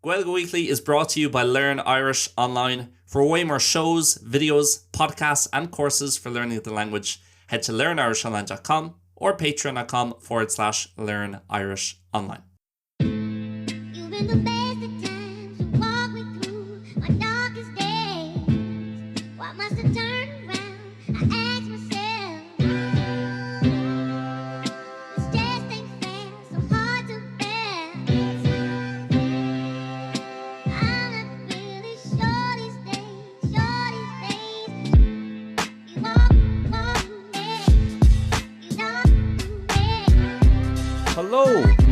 Gaeilge Weekly is brought to you by Learn Irish Online. For way more shows, videos, podcasts and courses for learning the language, head to learnirishonline.com or patreon.com forward slash learn Irish online. You've been the best of times to walk me through my darkest days. Why must I turn around? I ask myself. This just ain't fair, so hard to bear. I'm not really sure these days, sure these days. You walk, walk me, you don't me. Hello,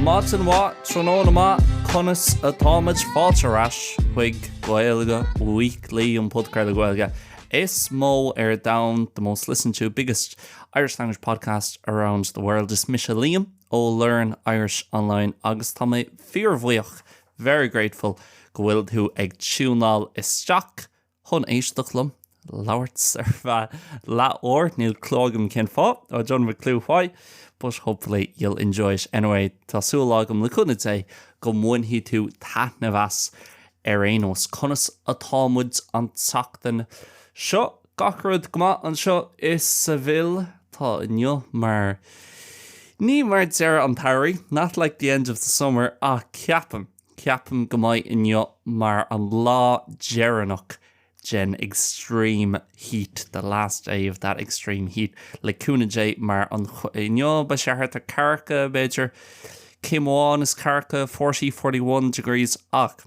maidin mhaith, tráthnóna maith, conas atáimid? Fáilte ar ais chuig Gaeilge Weekly, an podchraoladh Gaeilge is mó ar domhan, the most listened to, biggest Irish language podcast around the world. Is mise Liam ó Learn Irish Online agus tá mé fíorbhuíoch, very grateful, go bhfuil tú ag tiúnáil isteach chun éisteacht liom labhairt ar feadh leathuair. Níl clue agam cén fáth, I don't have a clue why, but hopefully you'll enjoy it anyway. Tá súil agam le cúnamh Dé go mbainfidh tú taitneamh as ar aon nós. Conas atá muid an tseachtain seo? Gach rud go maith anseo i Seville. Tá inniu mar, ní mar deireadh an tsamhraidh, not like the end of the summer, ach ceapaim, ceapaim go mbeidh inniu mar an lá deireanach den extreme heat, the last day of that extreme heat, le cúnamh Dé mar an, inniu beidh sé thart ar ceathracha, b'fhéidir, céim amháin is ceathracha, 40, 41 degrees, ach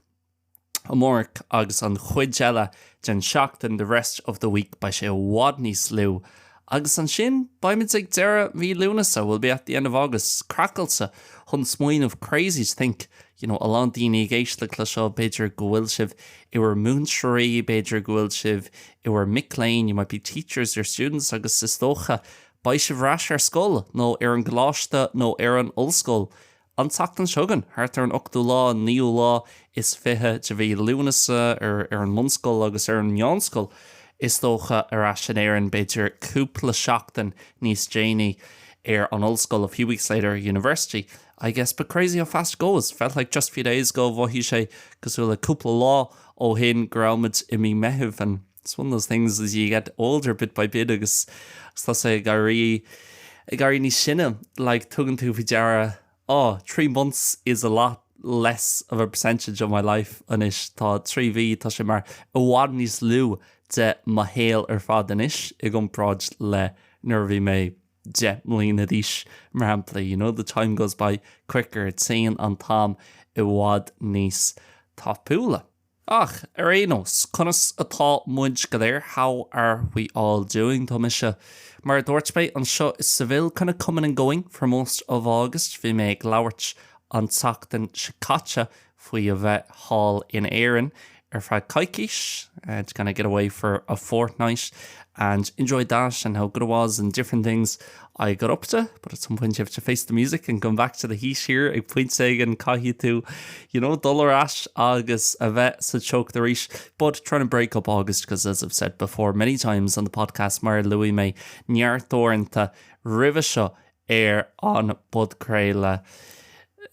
amárach agus an chuid eile den seachtain, the rest of the week, beidh sé i bhfad níos lú agus ansin beimid ag deireadh mhí Lúnasa, we'll be at the end of August, craiceáilte chun smaoineamh, crazy to think, you know, a lán daoine ag éisteacht le seo, b'fhéidir go bhfuil sibh i bhur múinteoirí, b'fhéidir go bhfuil sibh i bhur mic léinn, you might be teachers or students, agus is dócha beidh sibh ar ais ar scoil nó ar an gcoláiste nó ar an ollscoil An tseachtain seo chugainn, thart ar an ochtú lá, an naoú lá is 20 de mhí Lúnasa, ar ar an mbunscoil agus ar an meánscoil, is dócha, ar ais in Éirinn, b'fhéidir cúpla seachtain níos déanaí ar an ollscoil, a few weeks later university, I guess, but crazy how fast it goes, felt like just a few days ago, mhothaigh sé cosúil le cúpla lá ó shin go raibh muid i mí Meithimh and it's one of those things as you get older bit by bit agus agus tá sé ag éirí ag éirí níos sine like tugann tú faoi deara oh 3 months is a lot less of a percentage of my life anois tá 3 mhí tá sé mar i bhfad níos lú de mo shaol ar fad anois i gcomparáid le nuair a bhí mé 10 mbliana d'aois mar shampla you know the time goes by quicker téann an t-am i bhfad níos tapúla. Ach, ar aon nós, conas atá muid go léir? How are we all doing? Tá mise, mar a dúirt mé, anseo i Seville, kind of coming and going for most of August. Bhí mé ag labhairt an tseachtain seo caite faoi a bheith thall in Éirinn ar feadh coicís, to kind of get away for a fortnight and enjoyed that and how good it was and different things I got up to, but at some point you have to face the music and come back to the heat here ag pointe éigin caithfidh tú you know dul ar ais agus a bheith sa teocht arís but trying to break up August because as I've said before many times on the podcast mar a luaigh mé neart uaireanta roimhe seo ar an bpodchraoladh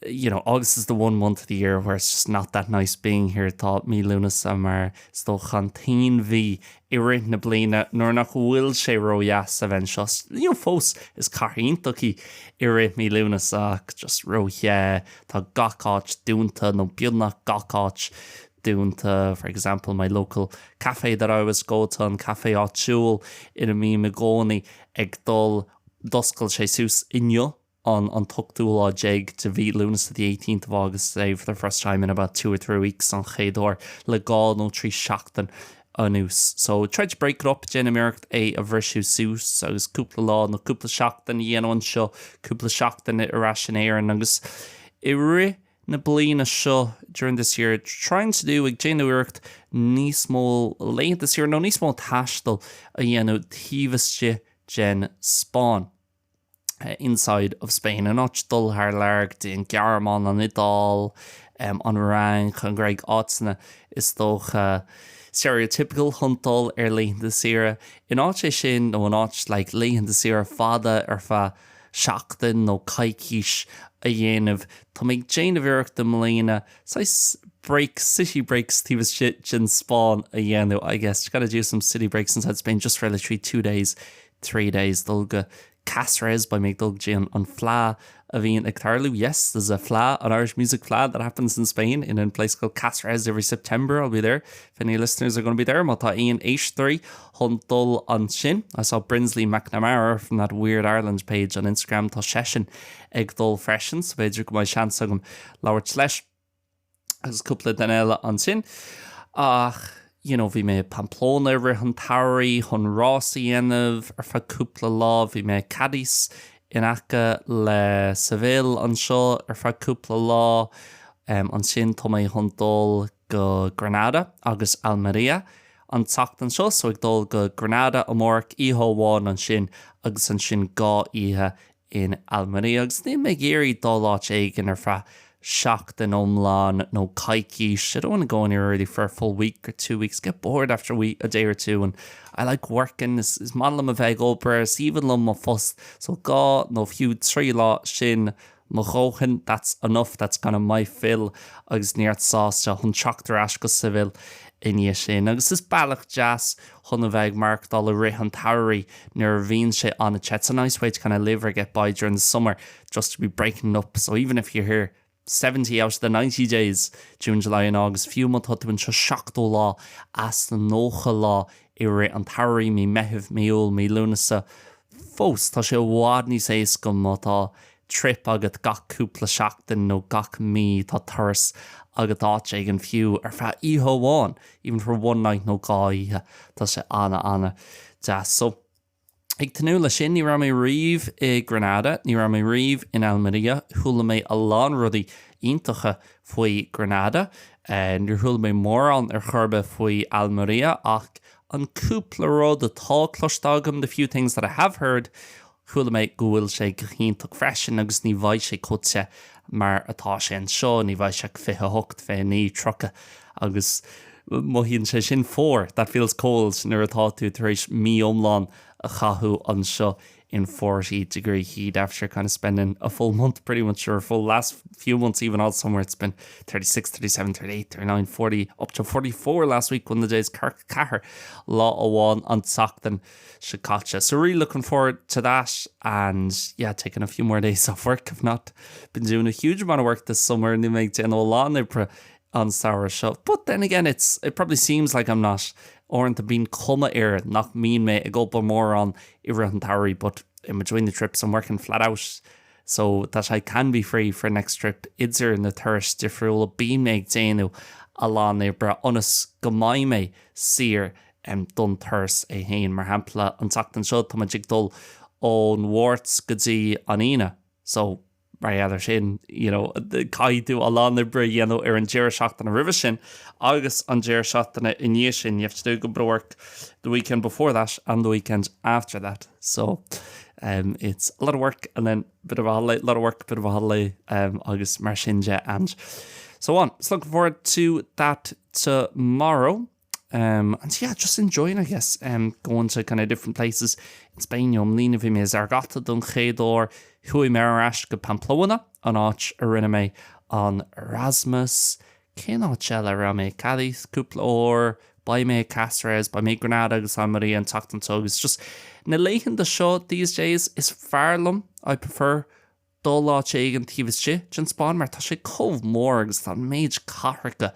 you know, August is the one month of the year where it's just not that nice being here Tá mí Lúnasa mar is dócha an t-aon mhí i rith na bliana nuair nach bhfuil sé ródheas a bheith anseo. You know, fós is cathair iontach í i rith mí Lúnasa ach just róthe, tá gach áit dúnta nó beagnach gach áit dúnta. For example, my local cafe that I always go to, an caife áitiúil ina mbím i gcónaí ag dul, d'oscail sé suas inniu. an an t-ochtú lá déag de mhí Lúnasa the 18th of August today for the first time in about two or three weeks an chéad uair le dhá nó trí seachtain anuas. So try to break it up, déanaim iarracht é a bhriseadh suas agus cúpla lá nó cúpla seachtain a dhéanamh anseo, cúpla seachtain ar ais in Éirinn agus i rith na bliana seo during this year trying to do ag déanamh iarracht níos mó laethanta saoire nó níos mó taistil a dhéanamh taobh istigh den Spáinn. inside of Spain, in áit dul thar lear go dtí an Ghearmáin, an Iodáil, an Fhrainc, an Ghréig, áiteanna is dócha stereotypical chun dul ar laethanta saoire. In áit é sin nó in áit like laethanta saoire fada ar feadh seachtain nó coicís a dhéanamh, tá mé ag déanamh iarracht i mbliana saghas. break, city breaks taobh istigh den Spáinn a dhéanamh I guess. Gotta do some city breaks inside Spain just for literally 2 days, 3 days dul go Cáceres, beidh mé ag dul go dtí an fleadh a bhíonn ag tarlú, yes, there's a fleadh, an Irish music fleadh that happens in Spain in a place called Cáceres every September, I'll be there if any listeners are going to be there, má tá aon éisteoirí chun dul ansin. I saw Brinsley McNamara from that Weird Ireland page on Instagram, tá seisean ag dul freisin, so b'fhéidir go mbeidh seans agam labhairt leis. agus cúpla duine eile ansin. Ach you know bhí mé i Pamplona i rith an tsamhraidh chun rás a dhéanamh ar feadh cúpla lá, bhí mé i Cádiz in aice le Seville anseo ar feadh cúpla lá, ansin tá mé chun dul go Granada agus Almería an tseachtain seo, so ag dul go Granada amárach, oíche amháin ansin agus ansin 2 oíche in Almería agus níl mé ag iarraidh dul áit éigin ar feadh seachtain iomlán nó coicís, I don't want to go anywhere really for a full week or 2 weeks, get bored after a week, a day or two and I like working, is maith liom a bheith ag obair, is aoibhinn liom mo phost, so 2 nó fiú 3 lá sin mo dhóthain, that's enough, that's kind of my fill agus neart sásta chun teacht ar ais go Seville i ndiaidh sin. Agus is bealach deas chun a bheith ag maireachtáil i rith an tsamhraidh nuair a bhíonn sé an-te. It's a nice way to kind of live or get by during the summer just to be breaking up so even if you're here 70 out of the 90 days, June, July and August, fiú má tá tú anseo 70 lá as na 90 lá i rith an tsamhraidh, mí Meithimh, mí Iúil, mí Lúnasa, fós tá sé i bhfad níos éasca má tá trip agat gach cúpla seachtain nó gach mí tá turas agat áit éigin fiú ar feadh oíche amháin, even for one night nó 2 oíche, tá sé ana ana deas. So, ag tnúth leis sin, ní raibh mé riamh i Granada, ní raibh mé riamh in Almería, chuala mé a lán rudaí iontacha faoi Granada, níor chuala mé mórán ar chor ar bith faoi Almería ach an cúpla rud atá cloiste agam, the few things that I have heard, Chuala mé go bhfuil sé go hiontach freisin agus ní bheidh sé chomh te mar atá sé anseo, ní bheidh sé 28, 29, 30 agus mothaíonn sé sin fuar, that feels cold, nuair atá tú tar éis mí iomlán a chaitheamh anseo in 40 degree heat after kind of spending a full month pretty much or a full last few months even all summer it's been 36, 37, 38, 39, 40, up to 44 last week one of the days 44 lá amháin an tseachtain seo caite. So really looking forward to that and yeah, taking a few more days off work. I've not been doing a huge amount of work this summer, níl mé ag déanamh a lán oibre an samhradh seo. But then again, it's, it probably seems like I'm not, uaireanta bíonn cuma air nach mbíonn mé ag obair mórán i rith an tsamhraidh, but in between the trips I'm working flat out so that I can be free for next trip idir na turais difriúla bíonn mé ag déanamh a lán oibre ionas go mbeidh mé saor don turas é féin. Mar shampla, an tseachtain seo tá muid ag dul ón Mháirt go dtí an Aoine so mar gheall air sin you know caithfidh tú a lán oibre a dhéanamh ar an deireadh seachtaine roimhe sin agus an deireadh seachtaine i ndiaidh sin. You have to do a good bit of work the weekend before that and the weekend after that. So um, it's a lot of work and then a bit of a holiday, a lot of work, a bit of a holiday um, agus mar sin de and so on. So looking forward to that tomorrow. Um, and yeah, just enjoying I guess, um, going to kind of different places in Spain. You know, i mbliana bhí mé i Zaragoza don chéad uair, chuaigh mé ar ais go Pamplona, an áit a rinne mé an Erasmus. Cén áit eile a raibh mé? Cádiz cúpla uair, beidh mé i Cáceres, beidh mé i Granada agus Almería an tseachtain seo agus just na laethanta seo these days is fearr liom, I prefer dul áit éigin taobh istigh den Spáinn mar tá sé chomh mór agus tá an méid cathracha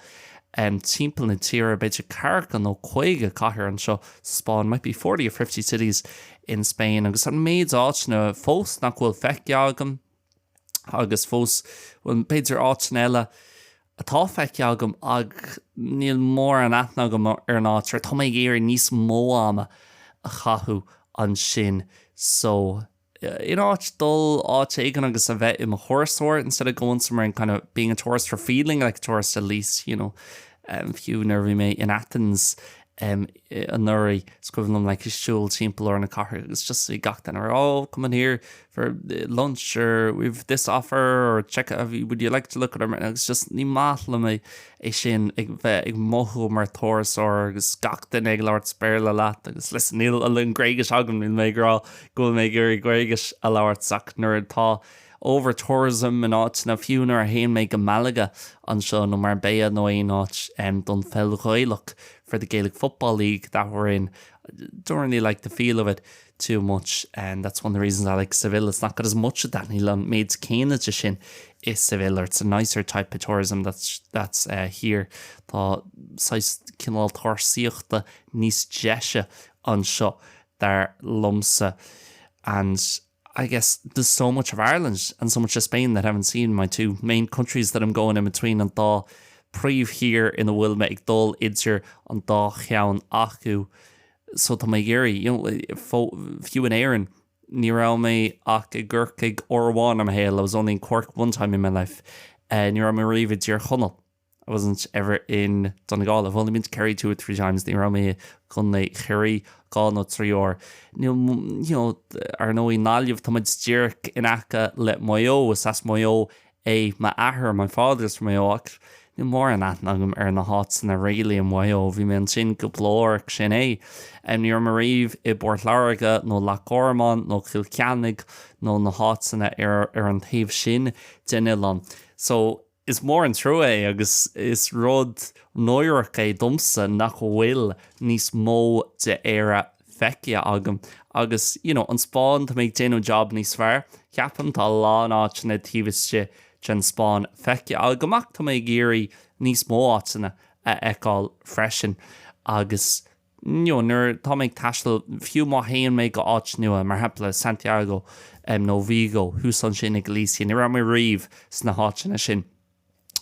timpeall na tíre, b'fhéidir ceathracha nó 50 cathair anseo sa Spáinn, might be 40 or 50 cities in Spain, agus an méid áiteanna fós nach bhfuil feicthe agam agus fós, bhuel, b'fhéidir áiteanna eile atá feicthe agam ach níl mórán aithne agam ar an áit, tá mé ag iarraidh níos mó ama a chaitheamh ansin so. in áit dul áit éigin agus a bheith i mo thurasóir instead of going somewhere and kind of being a tourist or feeling like a tourist at least, you know. Um, fiú nuair a bhí mé in Athens um, anuraidh, is cuimhin liom like, siúl timpeall lár na cathrach agus just bhí gach duine oh, come in here for eh, lunch or we've this offer or check out, would you like to look at our agus just ní maith liom é é sin ag bheith ag mothú mar turasóir agus gach duine ag labhairt Béarla leat agus listen níl an Ghréigis agam níl mé ag rá go bhfuil mé ag iarraidh Gréigis a labhairt ach nuair atá. Over tourism in áiteanna, fiú nuair a théann mé go Malaga anseo nó Marbella nó aon áit don pheil Ghaelach for the Gaelic Football League that we're in, don't really like the feel of it too much and that's one of the reasons I like Seville, it's not got as much of that, níl an méid céanna de sin i Seville or it's a nicer type of tourism that's, that's uh, here. Tá saghas cineál turasóireachta níos deise anseo dar liomsa and I guess there's so much of Ireland and so much of Spain that I haven't seen, my two main countries that I'm going in between an dá príomhthír ina bhfuil mé ag dul idir an dá cheann acu so tá mé ag iarraidh, you know, fiú in Éirinn ní raibh mé ach i gCorcaigh uair amháin i mo shaol, I was only in Cork one time in my life, ní raibh mé riamh i dTír Chonaill. I wasn't ever in Donegal, I've only been to Kerry two or three times, ní raibh mé i gContae Chiarraí dhá nó trí uair. Níl, you know, ar ndóigh i nGaillimh tá muid díreach in aice le Maigh Eo, is as Maigh Eo é m'athair, my father is from Maigh Eo, ach níl mórán aithne agam ar na háiteanna really i Maigh Eo, bhí mé ansin cúpla uair ach sin é. Ní raibh mé riamh i bPort Láirge nó Loch Garman nó Cill Chainnigh nó na háiteanna ar ar an taobh sin den oileán. So, Is mór an trua é agus is rud náireach é domsa nach bhfuil níos mó de Éire feicthe agam agus you know an Spáinn tá mé ag déanamh job níos fearr ceapaim tá a lán áiteanna taobh istigh den Spáinn feicthe agam ach tá mé ag iarraidh níos mó áiteanna a fheiceáil freisin agus you know, nuair atá mé ag taisteal, fiú má théann mé go áit nua, mar shampla Santiago nó Vigo, thuas ansin i Galicia, ní raibh mé riamh sna háiteanna sin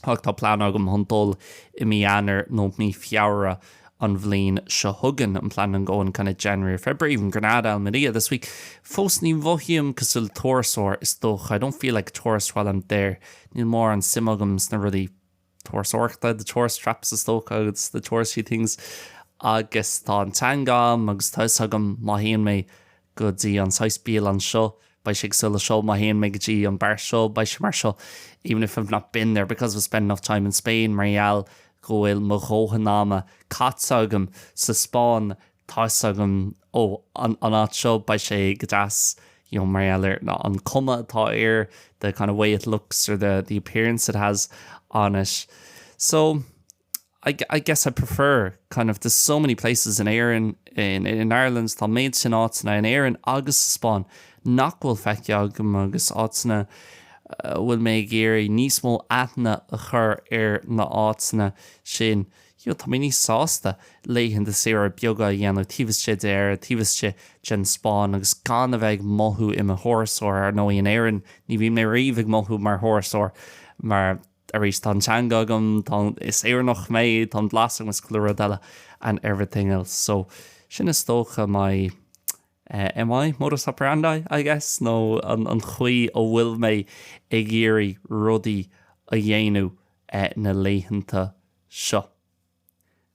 ach tá plean agam chun dul i mí Eanáir nó mí Feabhra an bhliain seo chugainn, I'm planning on going kind of January or February, even Granada, Almería this week. Fós ní mhothaím cosúil le turasóir is dócha, I don't feel like a tourist while I'm there, níl mórán suim agam sna rudaí turasóireachta, the tourist traps is dócha agus the touristy things agus tá an teanga agam agus tá fhios agam má théann mé go dtí an saghas bialann seo beidh sé cosúil le seo, má théann mé go dtí an beár seo beidh sé mar seo even if I've not been there because I've spent enough time in Spain mar gheall go bhfuil mo dhóthain ama caite agam sa Spáinn Tá fhios agam, ó, an áit seo, beidh sé go deas, you know, mar gheall ar an cuma atá air, the kind of way it looks or the, the appearance it has on it. So, I, I guess I prefer kind of, there's so many places in Éirinn, in, in Ireland, tá méid sin áiteanna in Éirinn agus sa Spáinn nach bhfuil feicthe agam agus áiteanna a bhfuil mé ag iarraidh níos mó aithne a chur ar na áiteanna sin. You know, tá mé níos sásta laethanta saoire beaga a dhéanamh taobh istigh d'Éire, taobh istigh den Spáinn agus gan a bheith ag mothú i mo thurasóir. Ar ndóigh, in Éirinn, ní bhíonn mé riamh ag mothú mar thurasóir mar, arís, tá an teanga agam, tá, is Éireannach mé, tá an blas agam is chuile rud eile and everything else. So, sin is dócha my, eh, MI, modus operandi, I guess, nó an, an chaoi a bhfuil mé ag iarraidh rudaí a dhéanamh eh, na laethanta seo.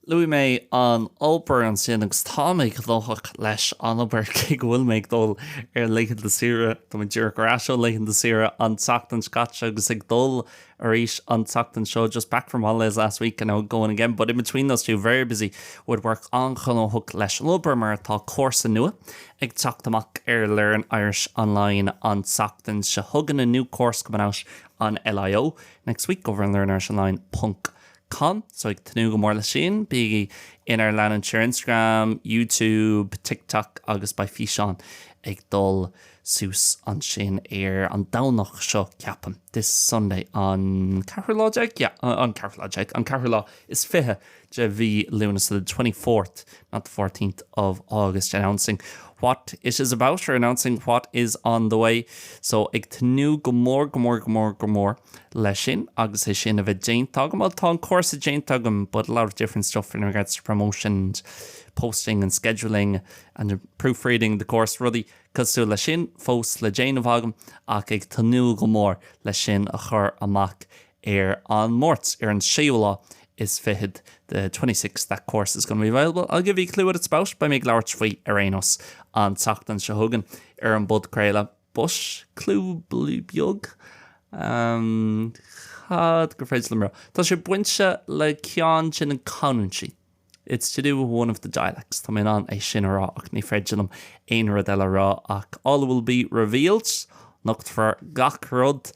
Luaigh mé an obair ansin agus tá mé gnóthach leis an obair cé go bhfuil mé ag dul ar laethanta saoire. Tá mé díreach ar ais ó laethanta saoire an tseachtain seo caite agus ag dul arís an tseachtain seo. Just back from holidays last week and now going again but in between those two very busy with work an-ghnóthach leis an obair mar tá cúrsa nua ag teacht amach ar Learn Irish Online an tseachtain seo chugainn a new course coming out on LIO next week over on learnirishonline ponc com so ag tnúth go mór leis sin, bígí inár leanúint ar Instagram, YouTube, TikTok agus beidh físeán ag dul suas ansin ar an Domhnach seo ceapaim, this Sunday an ceathrú lá déag? Yeah, an ceathrú lá déag, an ceathrú lá is fiche de mhí Lúnasa, the 24th, not the 14th of August, announcing what it is about or announcing what is on the way. So ag tnúth go mór go mór go mór go mór leis sin agus é sin a bheith déanta agam. Well tá an cúrsa déanta agam but a lot of different stuff in regards to promotion and posting and scheduling and proofreading the course rudaí cosúil leis sin fós le déanamh agam ach ag tnúth go mór leis sin a chur amach ar an Máirt, ar an séú lá is fichead, the 26th, that course is going to be available. I'll give you a clue what it's about, beidh mé ag labhairt faoi ar aon nós an tseachtain seo chugainn ar an bpodchraoladh. But clue beag, um, cad gur féidir liom a rá? Tá sé bainte le ceann de na canúintí. It's to do with one of the dialects. Tá mé in ann é sin a rá ach ní féidir liom aon rud eile a rá ach all will be revealed. Nochtfar gach rud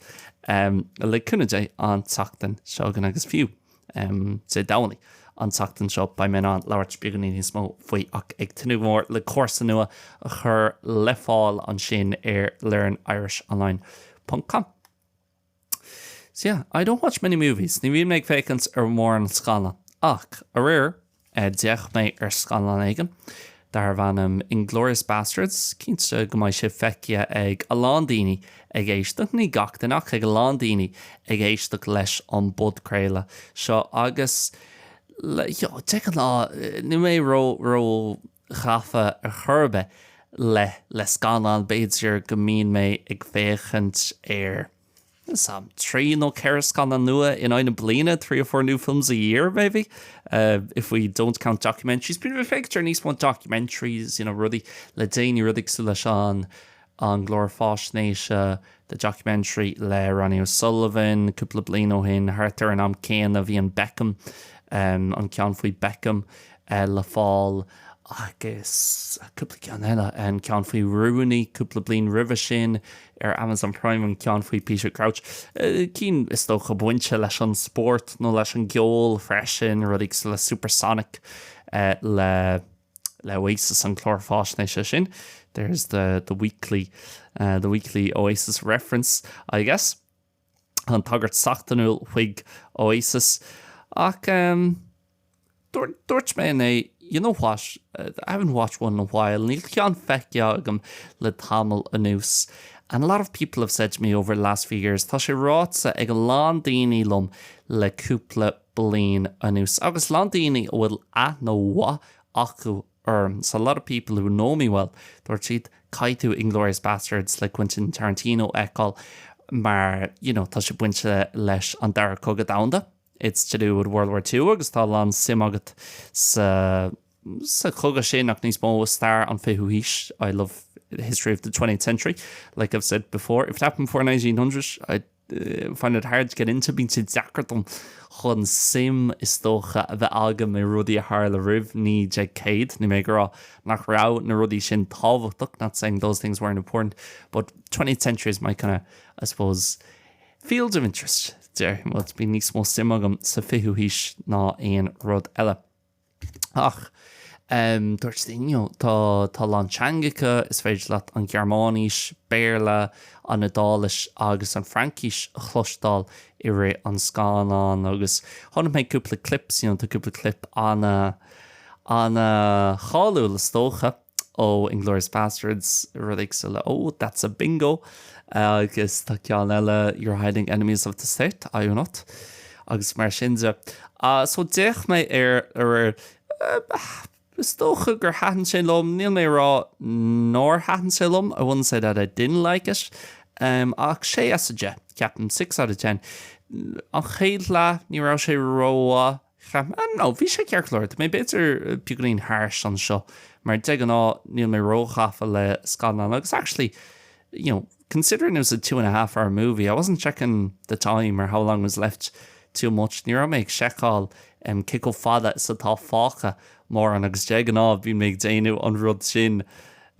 le cúnamh Dé an tseachtain seo chugainn agus fiú Dé Domhnaigh an tseachtain seo beidh mé in ann labhairt beagáinín níos mó faoi ach ag tnúth go mór le cúrsa nua a chur le fáil ansin ar learnirishonline ponc com. So yeah, I don't watch many movies, ní bhíonn mé ag féachaint ar mhórán scannán, ach aréir d'fhéach mé ar scannán éigin darbh ainm Inglourious Basterds, cinnte go mbeidh sé feicthe ag a lán daoine ag éisteacht, ní gach duine ach ag a lán daoine ag éisteacht leis an bpodchraoladh seo agus you know, de ghnáth níl mé ró ró ghafa ar chor ar bith le le scannán, b'fhéidir go mbíonn mé ag féachaint ar some 3 nó 4 scannán nua in aghaidh na bliana, 3 or 4 new films a year maybe, uh, if we don't count documentaries. Bíonn mé ag féachaint ar níos mó documentaries, you know, rudaí le déanaí rudaí cosúil leis an an gclár faisnéise The Documentary le Ronnie O'Sullivan cúpla bliain ó shin, thart ar an am céanna bhí an Beckham, um, an ceann faoi Beckham uh, le fáil agus cúpla ceann eile, an ceann faoi Rooney cúpla bliain roimhe sin ar Amazon Prime, an ceann faoi Peter Crouch, uh, cinn is dócha bainte leis an spórt nó leis an gceol freisin, rudaí cosúil le Supersonic uh, le le Oasis an clár faisnéise sin. There's the, the weekly uh, the weekly Oasis reference, I guess. An tagairt seachtainiúil chuig Oasis. Ach um, dúirt mé inné, you know what, I haven't watched one in a while, níl ceann feicthe agam le tamall anuas. And a lot of people have said to me over the last few years, tá sé ráite ag a lán daoine liom le cúpla bliain anuas, agus a lán daoine a bhfuil aithne mhaith acu orm, so a lot of people who know me well, dúirt siad, caithfidh tú Inglourious Basterds le Quentin Tarantino a fheiceáil mar, you know, tá sé bainte leis an Dara Cogadh Domhanda, it's to do with World War II agus tá a lán suim agat sa sa chogadh sin ach níos mó i stair an 20ú haois, I love the history of the 20th century, like I've said before, if it happened before 1900, I'd find it hard to get into, bíonn sé deacair dom chun suim is dócha a bheith agam i rudaí a tharla roimh 1900, níl mé ag rá nach raibh na rudaí sin tábhachtach, not saying those things weren't important, but 20th century is my kind of, I suppose, field of interest, déarfaidh muid, bíonn níos mó suim agam sa 20ú haois ná aon rud eile. Ach dúirt daoine, you know, tá tá a lán teangacha, is féidir leat an Ghearmáinis, Béarla, an Iodáilis agus an Fhraincis a chloisteáil i rith an scannáin agus chonaic mé cúpla clips, you know, tá cúpla clip ana ana cháiliúil is dócha. ó Inglourious Basterds, rudaí cosúil le Oh, that's a bingo! agus tá ceann eile You're hiding enemies of the state, are you not? agus mar sin de. So d'fhéach mé air aréir, is dócha gur thaitin sé liom, níl mé ag rá nár thaitin sé liom, I wouldn't say that I didn't like it, ach sé as a deich, ceapaim, six out of ten. An chéad leath, ní raibh sé rómhaith, Cheap mé, no, bhí sé ceart go leor. Tá mé b'fhéidir beagáinín harsh anseo, mar de ghnáth níl mé róghafa le scannáin agus actually, you know, considering it was a two and a half hour movie, I wasn't checking the time or how long was left too much. Ní raibh mé ag seiceáil um, cé chomh fada is atá fágtha mórán agus de ghnáth bíonn mé ag déanamh an rud sin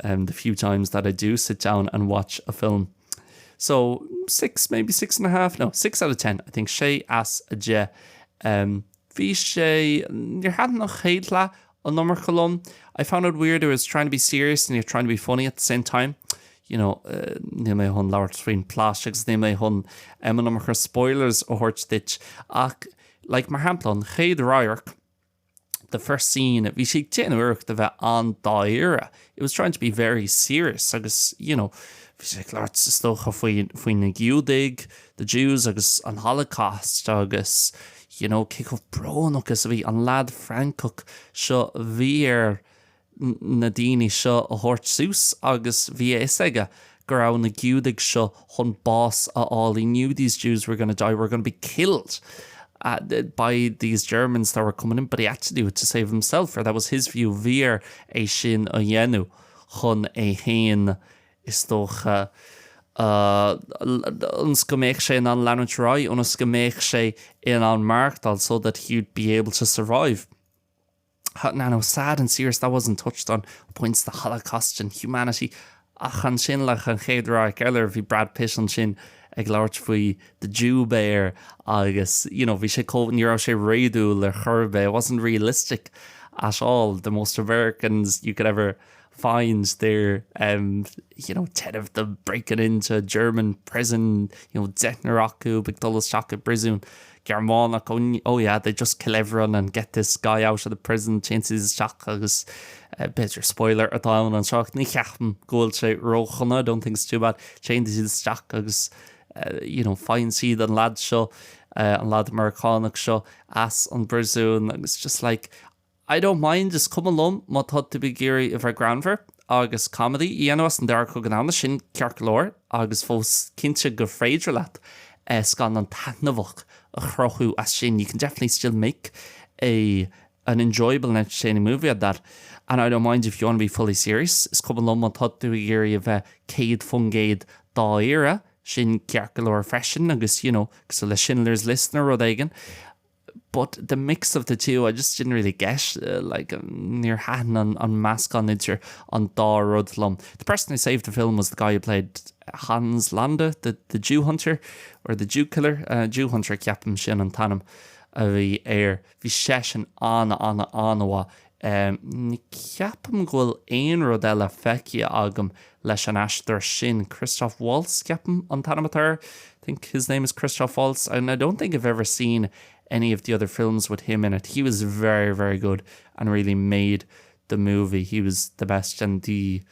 um, the few times that I do sit down and watch a film. So, six, maybe six and a half, no, six out of ten, I think, sé as a deich. Um, bhí sé, níor thaitin an chéad leath an iomarca liom. I found it weird, it was trying to be serious and you're trying to be funny at the same time. You know, uh, níl mé chun labhairt faoin plot agus níl mé chun um, an iomarca spoilers a thabhairt duit ach, like, mar shampla, an chéad radharc, the first scene, bhí sé ag déanamh iarracht a bheith an-dáiríre, it was trying to be very serious agus, you know, bhí sé ag labhairt is dócha faoi, faoi na Giúdaigh, the Jews agus an Holocaust agus, you know, cé chomh brónach is a bhí an leaid Francach seo, bhí air na daoine seo a thabhairt suas agus bhí a fhios aige go raibh na Giúdaigh seo chun bás a fháil, he knew these Jews were gonna die, were gonna be killed by these Germans that were coming in but he had to do it to save himself, or that was his view, bhí air é sin a dhéanamh chun é fhéin is dócha ionas go mbeadh sé in ann leanúint ar aghaidh, ionas go mbeadh sé in ann maireachtáil, so that he'd be able to survive. Now, sad and serious, that wasn't touched on, points the Holocaust and humanity. Ach ansin like an chéad radharc eile bhí Brad Pitt ansin ag labhairt faoi the Jew bear agus you know bhí sé chomh, ní raibh sé réadúil ar chor ar bith, it wasn't realistic at all, the most Americans you could ever find there um you know ten of them breaking into German prison, you know deichniúr acu ag dul isteach i bpríosún Gearmánach, oh oh yeah they just kill everyone and get this guy out of the prison, téann siad isteach agus b'fhéidir spoiler atá ann anseo ach ní cheapaim go bhfuil sé ródhona, I don't think it's too bad, téann siad isteach agus you know faigheann siad an lad seo, an lad Meiriceánach seo as an bpríosún agus just like I don't mind, is cuma liom má tá tú ag iarraidh a bheith greannmhar agus comedy a dhéanamh as an Dara Cogadh Domhanda, sin ceart go leor agus fós cinnte gur féidir leat scannán taitneamhach a chruthú as sin, you can definitely still make a an enjoyable and entertaining movie out of that and I don't mind if you want to be fully serious, is cuma liom má tá tú ag iarraidh a bheith 100% dáiríre, sin ceart go leor freisin agus you know cosúil le Schindler's List nó rud éigin. but the mix of the two I just didn't really get like níor thaitin an an meascán idir an dá rud liom. The person who saved the film was the guy who played Hans Landa, the the Jew hunter or the Jew killer, uh, Jew hunter ceapaim sin an t-ainm a bhí air. Bhí seisean an an an-mhaith. Um, ní ceapaim go bhfuil aon rud eile feicthe agam leis an aisteoir sin, Christoph Waltz, ceapaim an t-ainm atá air. I think his name is Christoph Waltz and I don't think I've ever seen any of the other films with him in it. He was very, very good and really made the movie. He was the best and the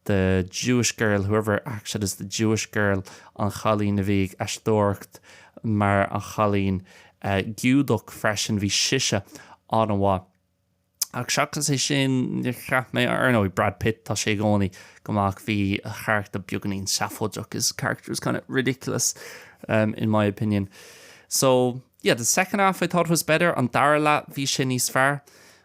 the Jewish girl, whoever acted as the Jewish girl, an chailín a bhí ag aisteoireacht mar an chailín uh, Giúdach freisin, bhí sise an-mhaith. Ach seachas é sin, níor cheap mé, ar ndóigh, Brad Pitt, tá sé i gcónaí go maith ach bhí a charachtar beagáinín seafóideach, his character was kind of ridiculous um, in my opinion. So, yeah, the second half I thought was better, an dara leath bhí sé níos fearr.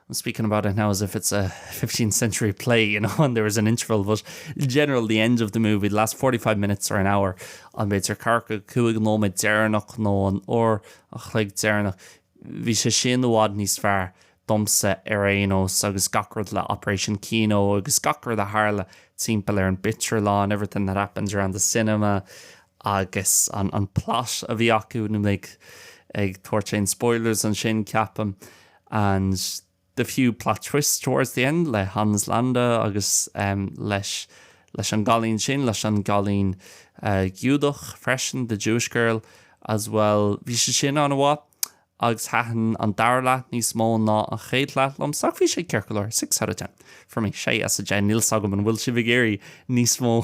I'm speaking about it now as if it's a 15th century play, you know, and there was an interval, but in general, the end of the movie, the last 45 minutes or an hour, an b'fhéidir 45 nóiméad deireanach nó an uair a chloig deireanach, Bhí sé sin i bhfad níos fearr domsa ar aon nós agus gach rud le Operation Kino agus gach rud a tharla timpeall ar an bpictiúrlann, everything that happened around the cinema agus an an plot a bhí acu, níl mé ag tabhairt aon spoilers ansin ceapaim and the few plot twists towards the end le Hans Landa agus leis leis an gcailín sin, leis an gcailín Giúdach freisin, the Jewish girl as well. Bhí sé sin an-mhaith agus thaitin an dara leath níos mó ná an chéad leath liom ach bhí sé ceart go leor, 6 out of 10 for me, 6 as 10. Níl 's agam an bhfuil sibh ag iarraidh níos mó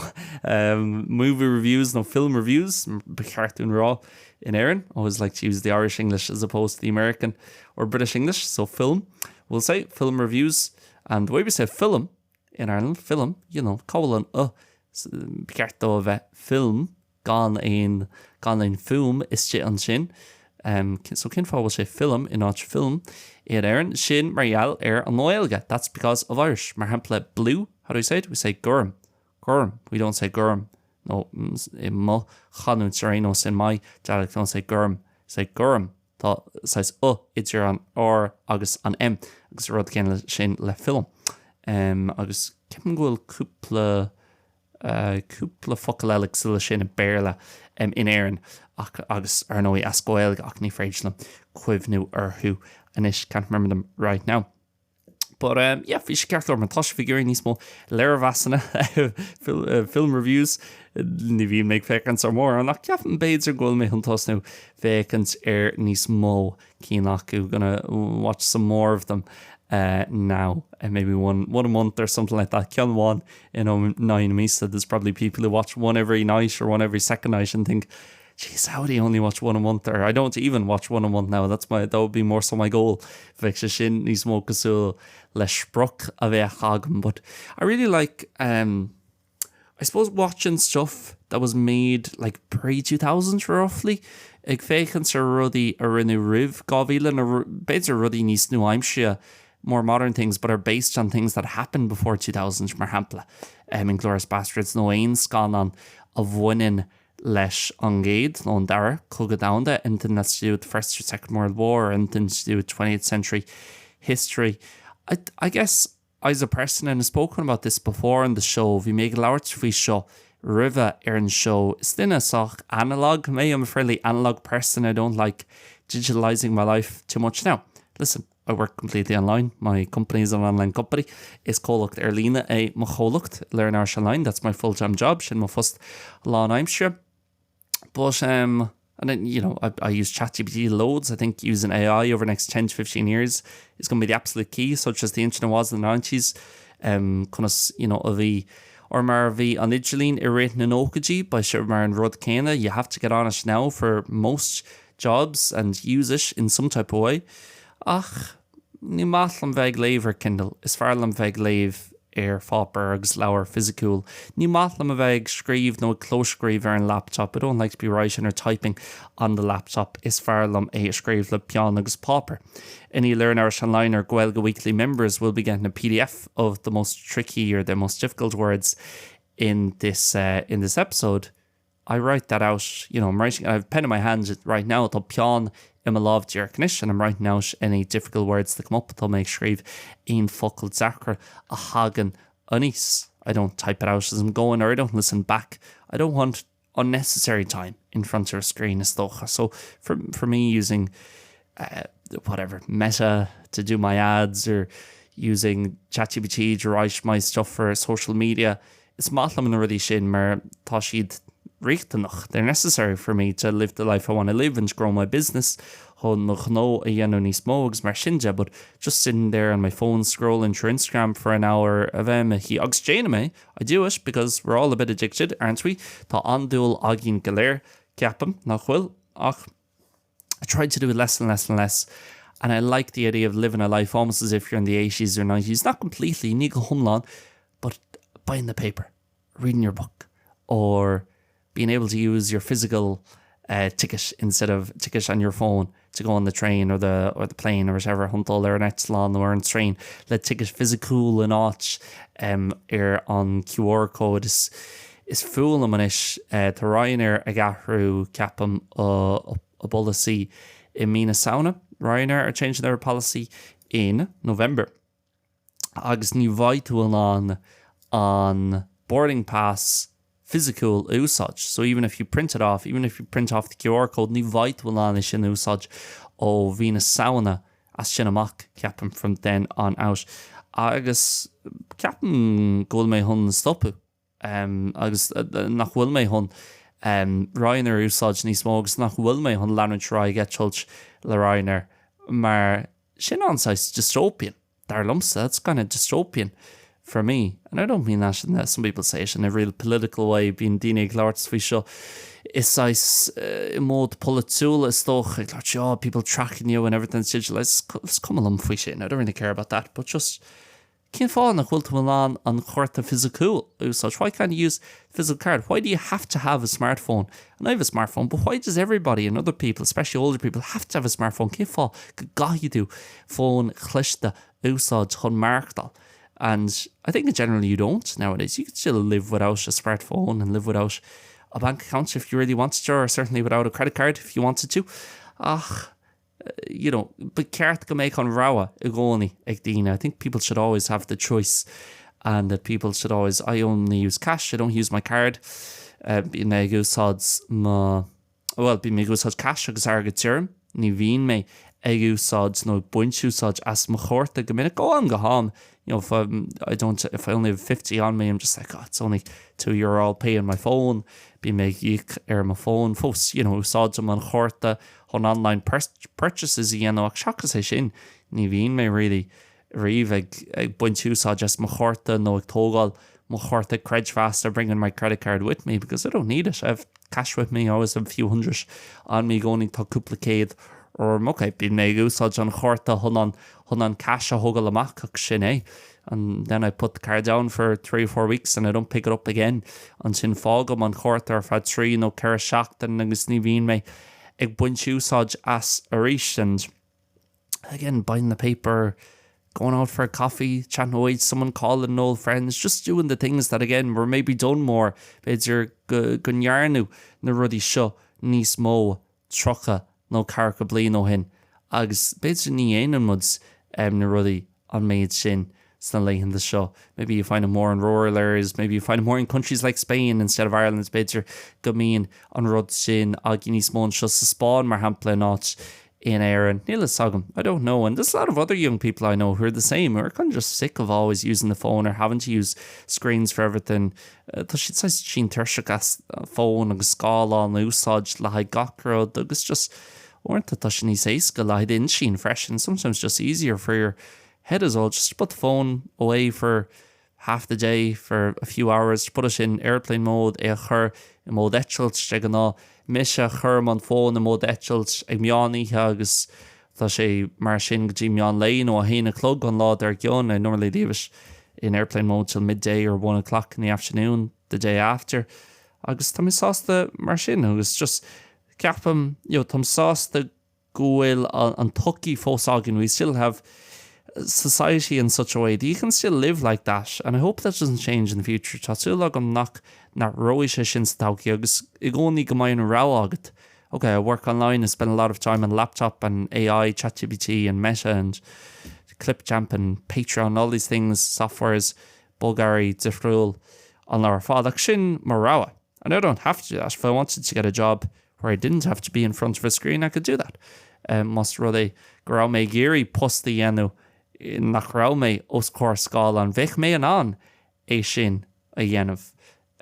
movie reviews nó film reviews, ba cheart dúinn rá in Éirinn, always like to use the Irish English as opposed to the American or British English, so film, we'll say, film reviews, and the way we say film in Ireland, film, you know, cá bhfuil an uh, ba cheart dó a bheith film gan aon, gan aon fuaim istigh ansin, um, so cén fáth bhfuil sé film in áit film in Éirinn? Sin mar gheall ar an nGaeilge, that's because of Irish. Mar shampla, blue, how do we say it? We say gorm, gorm, we don't say gurm, nó i mo chanúint ar aon nós, in my dialect, don't say gurm, say gorm. Tá saghas uh idir an R agus an M agus an rud céanna sin le film. Agus ceapaim go bhfuil cúpla cúpla focal eile cosúil leis sin i Béarla in Éirinn ach agus ar ndóigh as Gaeilge ach ní féidir liom cuimhniú orthu anois, can't remember them right now. But um, yeah, bhí sé ceart go leor má tá sibh ag iarraidh níos mó léirmheasanna film reviews ní bhíonn mé ag féachaint ar mórán ach ceapaim b'fhéidir go bhfuil mé chun tosnú féachaint ar níos mó cinn acu gonna watch some more of them uh, now uh, maybe one, one a month or something like that ceann amháin in aghaidh na míosa there's probably people who watch one every night or one every second night and think Jeez, how would he only watch one a month or I don't even watch one a month now, that's my, that would be more so my goal. Bheadh sé sin níos mó cosúil le sprioc a bheadh agam but I really like um, I suppose watching stuff that was made like pre-2000 roughly ag féachaint ar rudaí a rinneadh roimh 2000 nó b'fhéidir rudaí níos nua-aimseartha more modern things but are based on things that happened before 2000 mar shampla um, Inglourious Basterds nó aon scannán a bhaineann leis an gCéad nó an Dara Cogadh Domhanda, anything that's to do with the First or Second World War, or anything to do with 20th century history. I, I guess As a person, and I've spoken about this before on the show, bhí mé ag labhairt faoi seo roimhe ar an seó, is duine sách analog mé, I'm a fairly analog person, I don't like digitalising my life too much. Now, listen, I work completely online, my company is an online company, is comhlacht ar líne é mo chomhlacht, Learn Irish Online, that's my full-time job, sin mo phost lánaimseartha. But um, and then, you know, I, I use ChatGPT loads. I think using AI over the next 10 to 15 years is going to be the absolute key, such as the internet was in the 90s. Um, conas, you know, a bhí or mar a bhí an idirlíon i rith na nóchaidí, beidh sé mar an rud céanna. You have to get on it now for most jobs and use it in some type of way. Ach ní maith liom bheith ag léamh ar Kindle, is fearr liom bheith ag léamh ar pháipéar agus leabhar fisiciúil. Ní maith liom a bheith ag scríobh nó ag clóscríobh ar an laptop, I don't like to be writing or typing on the laptop, is fearr liom é a scríobh le peann agus páipéar. Any Learn Irish Online or Gaeilge Weekly members will be getting a pdf of the most tricky or the most difficult words in this uh, in this episode. I write that out, you know, I'm writing, I have a pen in my hand right now, tá peann i mo lámh díreach anois and I'm writing out any difficult words that come up, tá mé ag scríobh aon focal deacra a thagann aníos. I don't type it out as I'm going or I don't listen back. I don't want unnecessary time in front of a screen is dócha. So for, for me using uh, whatever, Meta to do my ads or using ChatGPT to write my stuff for social media, Is maith liom na rudaí sin mar tá siad riachtanach, they're necessary for me to live the life I want to live and to grow my business, chun mo ghnó a dhéanamh níos mó agus mar sin de, but just sitting there on my phone scrolling through Instagram for an hour a bheith i mo shuí, agus déanaim é, I do it because we're all a bit addicted, aren't we? Tá andúil againn go léir, ceapaim, nach bhfuil? Ach I try to do it less and less and less and I like the idea of living a life almost as if you're in the 80s or 90s, not completely, ní go hiomlán, but buying the paper, reading your book or being able to use your physical uh, ticket instead of ticket on your phone to go on the train or the or the plane or whatever chun dul ar an eitleán nó ar an traein le ticket fisiciúil in áit um, ar an QR code is Is fuath liom anois, tá Ryanair ag athrú, ceapaim, a bpolasaí i mí na Samhna, Ryanair are changing their policy in November, agus ní bheidh tú in ann an boarding pass fisiciúil a úsáid. So even if you print it off, even if you print off the QR code, ní bheidh tú in ann é sin a úsáid ó mhí na Samhna as sin amach, ceapaim, from then on out. Agus ceapaim go bhfuil mé chun stopadh. agus nach bhfuil mé chun Ryanair a úsáid níos mó agus nach bhfuil mé chun leanúint ar aghaidh ag eitilt le Ryanair mar sin an-saghas dystopian, dar liomsa, that's kind of dystopian for me. And I don't mean that in the, some people say it in a real political way, bíonn daoine ag labhairt faoi seo i saghas i mód polaitiúil is dócha, ag labhairt, oh, people tracking you and everything's digital, is cuma liom faoi sin, I don't really care about that, but just Cén fáth nach bhfuil tú in ann an cárta fisiciúil a úsáid? Why can't you use physical card? Why do you have to have a smartphone? And I have a smartphone, but why does everybody and other people, especially older people, have to have a smartphone? Cén fáth go gcaithfidh tú fón chliste a úsáid chun maireachtáil? And I think in general you don't nowadays. You can still live without a smartphone and live without a bank account if you really wanted to, or certainly without a credit card if you wanted to. Ach, you know, ba cheart go mbeadh an rogha i gcónaí ag daoine. I think people should always have the choice and that people should always, I only use cash, I don't use my card. Uh, bíonn mé ag úsáid mo, well, bíonn mé ag úsáid cash agus airgead tirim, ní bhíonn mé ag úsáid nó ag baint úsáid as mo chárta go minic, ó am go ham, you know, if I'm, I don't, if I only have 50 on me, I'm just like, oh, it's only €2, I'll pay on my phone. Bíonn mé ag íoc ar mo fón fós, you know, úsáidim an chárta chun online purchases a dhéanamh ach seachas é sin ní bhíonn mé really riamh ag ag baint úsáid as mo chárta nó ag tógáil mo chárta creidmheasa bringing my credit card with me because I don't need it. I have cash with me, I always have a few hundred on me i gcónaí tá cúpla céad orm. Ok, bíonn mé ag úsáid an chárta chun an chun an cash a thógáil amach ach sin é. And then I put the card down for 3 or 4 weeks and I don't pick it up again. Ansin fágaim an cárta ar feadh 3 nó 4 seachtain agus ní bhíonn mé ag baint úsáid as arís and again buying the paper, going out for a coffee, chatting away to someone, calling old friends, just doing the things that again were maybe done more, b'fhéidir go go ndearnadh na rudaí seo níos mó 30 nó 40 bliain ó shin agus b'fhéidir ní dhéanann muid na rudaí an méid sin. sna laethanta seo. Maybe you find it more in rural areas, maybe you find it more in countries like Spain instead of Ireland, b'fhéidir go mbíonn an rud sin againn níos mó anseo sa Spáinn, mar shampla, in áit in Éirinn. Níl a fhios agam. I don't know. And there's a lot of other young people I know who are the same, who are kind of just sick of always using the phone or having to use screens for everything. Tá siad saghas tinn tuirseach as fón agus scáileán a úsáid le haghaidh gach rud agus just uaireanta tá sé níos éasca le haghaidh d'intinn freisin, sometimes just easier for your head as well, just to put the phone away for half the day, for a few hours, to put it in airplane mode, é a chur i mód eitilt, de ghnáth, mise, cuirim an fón i mód eitilt ag meán oíche agus tá sé mar sin go dtí meán lae nó a haon a chlog an lá dár gcionn, I normally leave it in airplane mode till midday or one o'clock in the afternoon the day after agus tá mé sásta mar sin agus just ceapaim, you know, táim sásta go bhfuil an tsochaí fós againn, we still have society in such a way that you can still live like that and I hope that doesn't change in the future. Tá súil agam nach n-athróidh sé sin sa todhchaí agus i gcónaí go mbeidh an rogha agat. Ok, I work online, I spend a lot of time on laptop and AI, ChatGPT and Meta and Clipchamp and Patreon, all these things, softwares, bogearraí difriúil an lá ar fad ach sin mo rogha. And I don't have to do that. If I wanted to get a job where I didn't have to be in front of a screen, I could do that. Más rud é go raibh mé ag iarraidh post a dhéanamh nach raibh mé os comhair scáileán, bheadh mé in ann é sin a dhéanamh.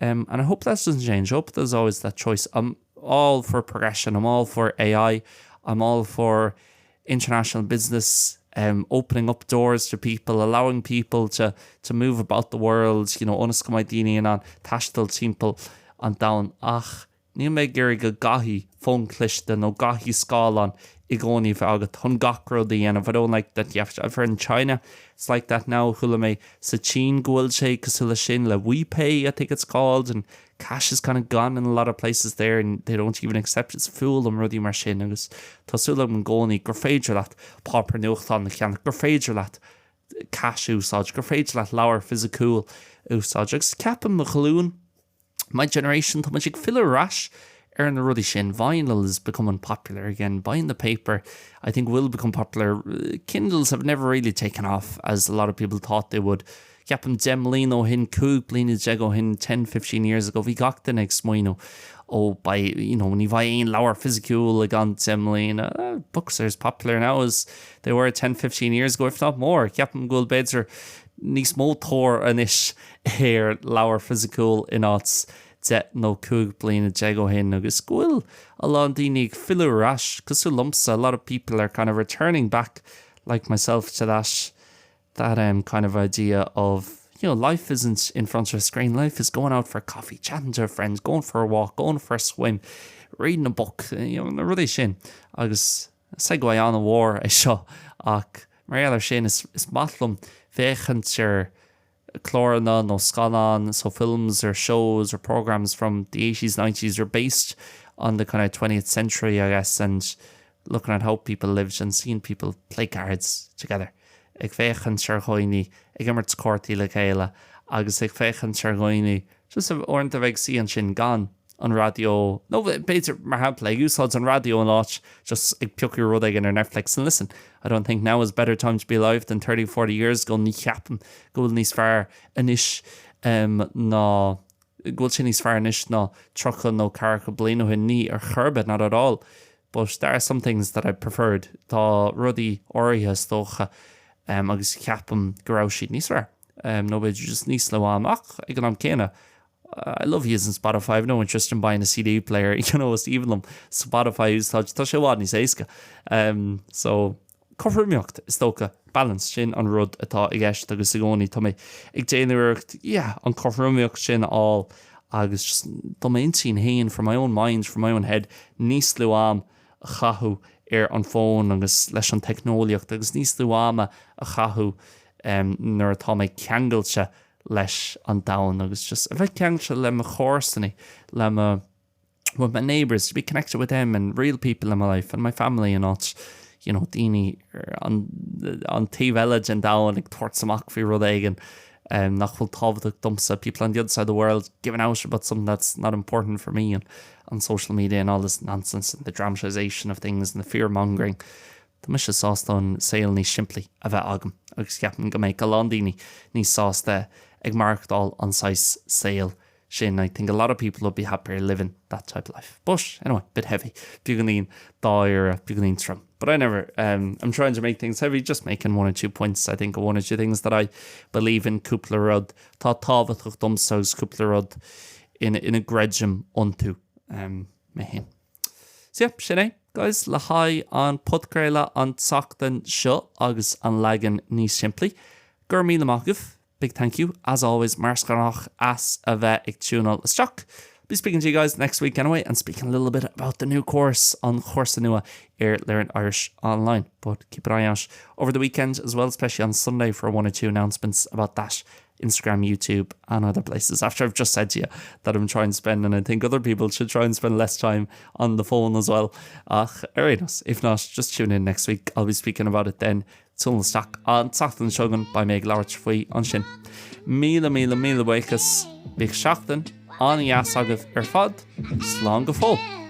And I hope that doesn't change. I hope there's always that choice. I'm all for progression. I'm all for AI. I'm all for international business um, opening up doors to people, allowing people to, to move about the world, you know, ionas go mbeidh daoine in ann taisteal timpeall an domhain ach níl mé ag iarraidh go gcaithfidh fón cliste nó gcaithfidh scáileán i gcónaí a bheith agat chun gach rud a dhéanamh. I don't like that you have to, I've heard in China it's like that now, chuala mé sa tSín go bhfuil sé cosúil leis sin le WePay I think it's called and cash is kind of gone in a lot of places there and they don't even accept it. Is fuath liom rudaí mar sin agus tá súil agam i gcónaí gur féidir leat páipéar nuachtáin a cheannach, gur féidir leat cash a úsáid, gur féidir leat leabhar fisiciúil a úsáid agus ceapaim mo ghlúin, my generation, tá muid ag filleadh ar ais ar na rudaí sin. Vinyl is becoming popular again, buying the paper I think will become popular. Kindles have never really taken off as a lot of people thought they would. Ceapaim 10 mbliana ó shin, 15 bliana ó shin, 10, 15 years ago, bhí gach duine ag smaoineamh, ó beidh, you know, ní bheidh aon leabhar fisiciúil i gceann 10 mbliana. Books are as popular now as they were 10, 15 years ago, if not more. Ceapaim go bhfuil b'fhéidir níos mó tóir anois ar leabhar fisiciúil in áit 10 nó 15 bliana ó shin agus go bhfuil a lán daoine ag filleadh ar ais, cosúil liomsa, a lot of people are kind of returning back like myself to that that um kind of idea of you know life isn't in front of a screen, life is going out for coffee, chatting to friends, going for a walk, going for a swim, reading a book, you know, na rudaí sin agus segue an-mhór é seo ach mar gheall air sin is, is maith liom féachaint ar cláranna nó scannáin, so films or shows or programmes from the 80s, 90s or based on the kind of 20th century I guess and looking at how people lived and seeing people play cards together. Ag féachaint ar dhaoine ag imirt cártaí le chéile agus ag féachaint ar dhaoine just uaireanta a bheith ag suí ansin gan an raidió nó b'fhéidir mar shampla ag úsáid an raidió in áit just ag piocadh rud éigin ar Netflix and listen I don't think now is better time to be alive than 30 40 years ago ní cheapaim go bhfuil níos fearr anois um, ná go bhfuil sé níos fearr anois ná 30 nó 40 bliain ó shin ní ar chor ar bith not at all but there are some things that I preferred tá rudaí áirithe is dócha um, agus ceapaim go raibh siad níos fearr um, nó b'fhéidir just níos lú am ach ag an am céanna I love using Spotify, I've no interest in buying a CD player, you know, is aoibhinn liom Spotify a úsáid, tá sé i bhfad níos éasca. Um, so, cothromaíocht is dócha, balance, sin an rud atá i gceist agus i gcónaí tá mé ag déanamh iarracht, yeah, an cothromaíocht sin a fháil agus just do m'intinn féin, for my own mind, for my own head, níos lú am a chaitheamh ar an bhfón agus leis an teicneolaíocht agus níos lú ama a chaitheamh um, nuair atá mé ceangailte leis an domhan agus just a bheith ceangailte le mo chomharsanaí, le mo with my neighbours, to be connected with them and real people in my life and my family in áit you know, daoine an, an taobh eile den domhan ag tabhairt amach faoi rud éigin um, nach bhfuil tábhachtach domsa, people on the other side of the world giving out about something that's not important for me and on social media and all this nonsense and the dramatisation of things and the fear mongering. Tá mise sásta an saol níos simplí a bheith agam agus ceapaim go mbeidh a lán daoine níos sásta ag maireachtáil an saghas saoil sin. I think a lot of people would be happier living that type of life. But, anyway, bit heavy. Beagáinín dáiríre, beagáinín trom. But I never, um, I'm trying to make things heavy, just making one or two points, I think, one or two things that I believe in cúpla rud atá tábhachtach domsa agus cúpla rud ina, ina gcreidim iontu um, mé féin. So yeah, sin é, guys, le haghaidh an podchraoladh an tseachtain seo agus an leagan níos simplí. Go raibh míle maith agaibh. Big thank you, as always, mar is gnách as a bheith ag tiúnáil isteach. Be speaking to you guys next week anyway and speaking a little bit about the new course, an chúrsa nua ar Learn Irish Online. But keep an eye out over the weekend as well, especially on Sunday for one or two announcements about that. Instagram, YouTube and other places. After I've just said to you that I'm trying to spend and I think other people should try and spend less time on the phone as well. Ach ar aon nós, if not, just tune in next week. I'll be speaking about it then. Tiúnáil isteach an tseachtain seo chugainn beidh mé ag labhairt faoi ansin. Míle míle míle buíochas. Bíodh seachtain an-dheas agaibh ar fad. Slán go fóill.